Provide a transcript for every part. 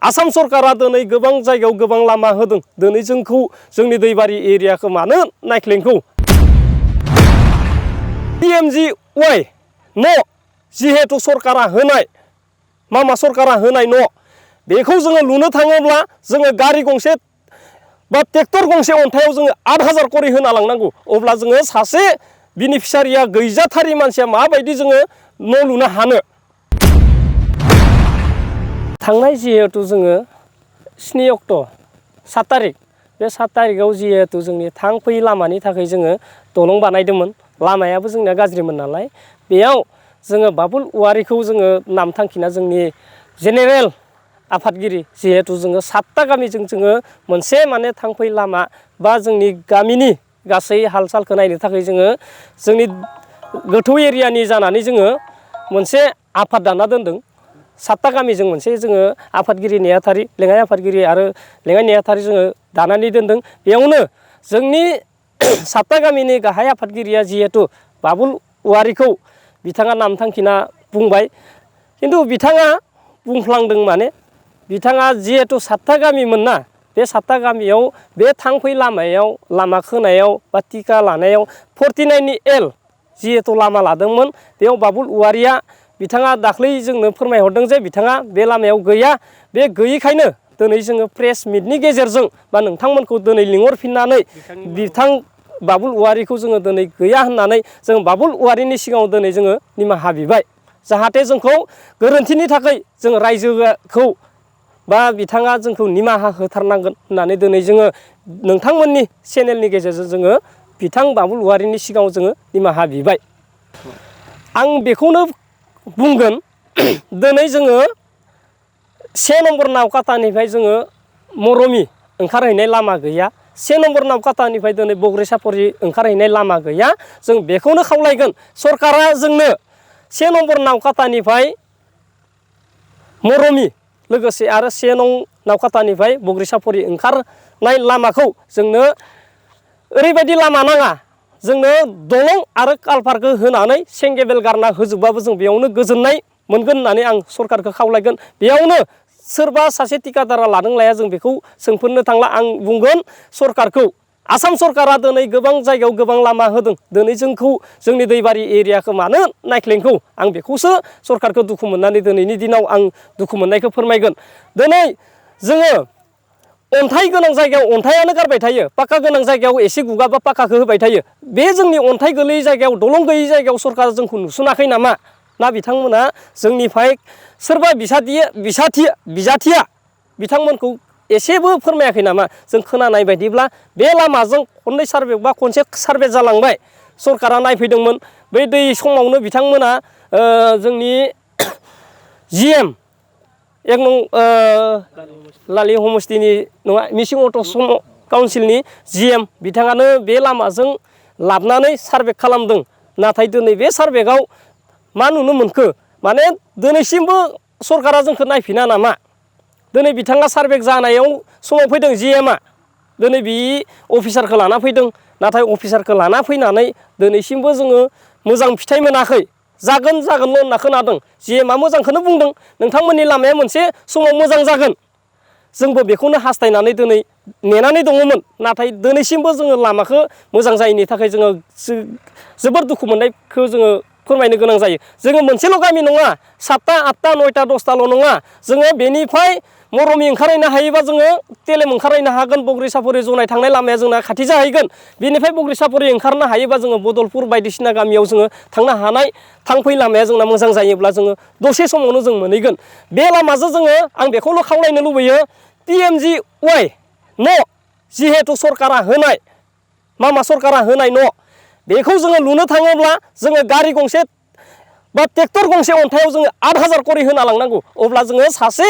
आसाम सरकारा दिनै गोबां जायगायाव गोबां लामा होदों दिनै जोंखौ जोंनि दैबारि एरियाखौ मानो नायख्लेंखौ PMGY न' जिहेतु सरकारा होनाय मामा सरकारा होनाय न' बेखौ जोङो लुनो थाङोब्ला जोङो गारि गंसे बा ट्रेक्टर गंसे अन्थायाव जोङो 8,000 करि होना लांनांगौ अब्ला जोङो सासे बेनिफिसारिया गैजाथारि मानसिया माबायदि जोङो न' लुनो हानो थांनाय जिहेतु जोङो 7 अक्ट' 7 तारिख बे 7 तारिखआव जिहेतु जोंनि थांफै लामानि थाखाय जोङो दलं बानायदोंमोन लामायाबो जोंना गाज्रिमोन नालाय बेयाव जोङो बाबुल औवारिखौ जोङो नाम थांखिना जोंनि जेनेरेल आफादगिरि जिहेतु जोङो 7टा गामिजों जोङो मोनसे माने थांफै लामा बा जोंनि गामिनि गासै हाल सालखौ नायनो थाखाय जोङो जोंनि गोथौ एरियानि जानानै जोङो मोनसे आफाद दाना दोनदों 7टा गामिजों मोनसे जोङो आफादगिरि नेहाथारि लेङाइ आफादगिरि आरो लेङाइ नेहाथारि जोङो दानानै दोनदों बेयावनो जोंनि 7टा गामिनि गाहाय आफादगिरिया जिहेतु बाबुल औवारिखौ बिथाङा नाम थांखिना बुंबाय खिन्थु बिथाङा बुंफ्लांदों माने बिथाङा जिहेतु 7टा गामिमोन ना बे 7टा गामियाव बे थांफै लामायाव लामा खोनायाव बा टिका लानायाव 49 L जिहेतु लामा लादोंमोन बेयाव बाबुल औवारिया बिथाङा दाख्लै जोंनो फोरमायहरदों जे बिथाङा बे लामायाव गैया बे गैयैखायनो दिनै जोङो प्रेस मिटनि गेजेरजों बा नोंथांमोनखौ दिनै लिंहरफिननानै बिथां बाबुल औवारिखौ जोङो दिनै गैया होननानै जों बाबुल औवारिनि सिगाङाव दिनै जोङो निमाहा बिबाय जाहाथे जोंखौ गोरोन्थिनि थाखाय जों रायजोखौ बा बिथाङा जोंखौ निमाहा होथारनांगोन होननानै दिनै जोङो नोंथांमोननि चेनेलनि गेजेरजों जोङो बिथां बाबुल औवारिनि सिगाङाव जोङो निमाहा बिबाय आं बेखौनो बुंगोन दिनै जोङो 1 नम्बर नावकाटानिफ्राय जोङो मरमि ओंखारहैनाय लामा गैया 1 नम्बर नावकाटानिफ्राय दिनै बग्रिसापरि ओंखारहैनाय लामा गैया जों बेखौनो खावलायगोन सरकारा जोंनो 1 नम्बर नावकाटानिफ्राय मरमि लोगोसे आरो 1 नं नावकाटानिफ्राय बग्रिसापरि ओंखारनाय लामाखौ जोंनो ओरैबायदि लामा नाङा जोंनो दलं आरो कालभारखौ होनानै सेंगेबेल गारना होजोबबाबो जों बेयावनो गोजोननाय मोनगोन होननानै आं सरकारखौ खावलायगोन बेयावनो सोरबा सासे टिकादारा लादों लाया जों बेखौ सोंफोरनो थांला आं बुंगोन सरकारखौ आसाम सरकारा दिनै गोबां जायगायाव गोबां लामा होदों दिनै जोंखौ जोंनि दैबारि एरियाखौ मानो नायख्लेंखौ आं बेखौसो सरकारखौ दुखु मोननानै दिनैनि दिनाव आं दुखु मोननायखौ फोरमायगोन दिनै जोङो अन्थाइ गोनां जायगायाव अन्थाइयानो गारबाय थायो पाक्का गोनां जायगायाव एसे गुगाबा पाक्काखौ होबाय थायो बे जोंनि अन्थाइ गैयै जायगायाव दलं गैयै जायगायाव सरकारा जोंखौ नुसनाखै नामा ना बिथांमोना जोंनिफ्राय सोरबा बिजाथिया बिथांमोनखौ एसेबो फोरमायाखै नामा जों खोनानाय बायदिब्ला बे लामाजों खननै सारभे बा खनसे सारभे जालांबाय सरकारा नायफैदोंमोन बै दै समावनो बिथांमोना जोंनि GM 1 नं लालि हमस्तिनि नङा मिसिं अट' काउन्सिलनि GM बिथाङानो बे लामाजों लाबनानै सारभे खालामदों नाथाय दिनै बे सारभेआव मा नुनो मोनखो माने दिनैसिमबो सरकारा जोंखौ नायफिना नामा दिनै बिथाङा सारभे जानायाव समाव फैदों GMआ दिनै बि अफिसारखौ लाना फैदों नाथाय अफिसारखौ लाना फैनानै दिनैसिमबो जोङो मोजां फिथाइ मोनाखै जागोनल' होनना खोनादों GMआ मोजांखौनो बुंदों नोंथांमोननि लामाया मोनसे समाव मोजां जागोन जोंबो बेखौनो हास्थायनानै दिनै नेनानै दङमोन नाथाय दिनैसिमबो जोङो लामाखौ मोजां जायैनि थाखाय जोङो जोबोर दुखु मोननायखौ जोङो फोरमायनो गोनां जायो जोङो मोनसेल' गामि नङा 7टा 8टा 9टा 10टाल' नङा जोङो बेनिफ्राय मरमि ओंखारहैनो हायोबा जोङो तेलेम ओंखारहैनो हागोन बग्रिसापरि जनाय थांनाय लामाया जोंना खाथि जाहैगोन बेनिफ्राय बग्रिसापरि ओंखारनो हायोबा जोङो बदलपुर बायदिसिना गामियाव जोङो थांनो हानाय थांफै लामाया जोंना मोजां जायोब्ला जोङो दसे समावनो जों मोनहैगोन बे लामाजों जोङो आं बेखौल' खावलायनो लुबैयो PMGY न' जिहेतु सरकारा होनाय मामा सरकारा होनाय न' बेखौ जोङो लुनो थाङोब्ला जोङो गारि गंसे बा ट्रेक्टर गंसे अन्थायाव जोङो 8,000 करि होना लांनांगौ अब्ला जोङो सासे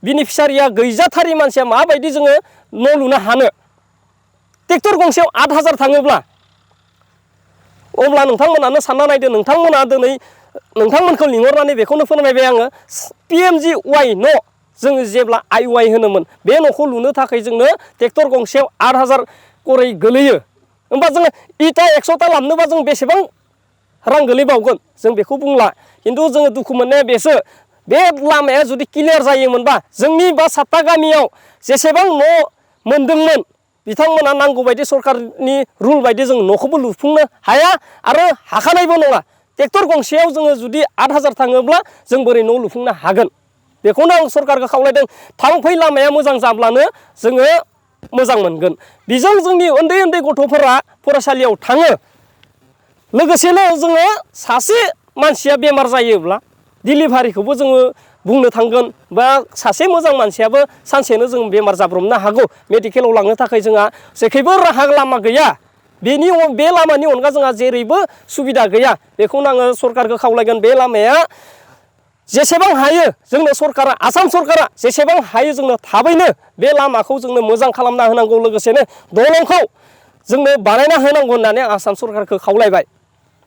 बेनिफिसारिया गैजाथारि मानसिया माबायदि जोङो न' लुनो हानो ट्रेक्टर गंसेयाव 8,000 थाङोब्ला अब्ला नोंथांमोनानो सानना नायदो नोंथांमोना दिनै नोंथांमोनखौ लिंहरनानै बेखौनो फोरमायबाय आङो PMGY न' जोङो जेब्ला IY होनोमोन बे न'खौ लुनो थाखाय जोंनो ट्रेक्टर गंसेयाव 8,000 करि गोलैयो होमबा जोङो इटा 100टा लाबनोबा जों बेसेबां रां गोलैबावगोन जों बेखौ बुंला खिन्थु जोङो दुखु मोननाया बेसो बे लामाया जुदि क्लियार जायोमोनबा जोंनि बा सातथा गामियाव जेसेबां न' मोनदोंमोन बिथांमोना नांगौ बायदि सरकारनि रुल बायदि जों न'खौबो लुफुंनो हाया आरो हाखानायबो नङा ट्रेक्टर गंसेयाव जोङो जुदि 8,000 थाङोब्ला जों बोरै न' लुफुंनो हागोन बेखौनो आं सरकारखौ खावलायदों थांफै लामाया मोजां जाब्लानो जोङो मोजां मोनगोन बेजों जोंनि उन्दै उन्दै गथ'फोरा फरायसालियाव थाङो लोगोसेनो जोङो सासे मानसिया बेमार जायोब्ला डिलिभारिखौबो जोङो बुंनो थांगोन बा सासे मोजां मानसियाबो सानसेनो जों बेमार जाब्रबनो हागौ मेडिकेलाव लांनो थाखाय जोंहा जेखैबो राहा लामा गैया बे लामानि अनगा जोंहा जेरैबो सुबिदा गैया बेखौनो आङो सरकारखौ खावलायगोन बे लामाया जेसेबां हायो जोंनो सरकारा आसाम सरकारा जेसेबां हायो जोंनो थाबैनो बे लामाखौ जोंनो मोजां खालामना होनांगौ लोगोसेनो दलंखौ जोंनो बानायना होनांगौ होननानै आसाम सरकारखौ खावलायबाय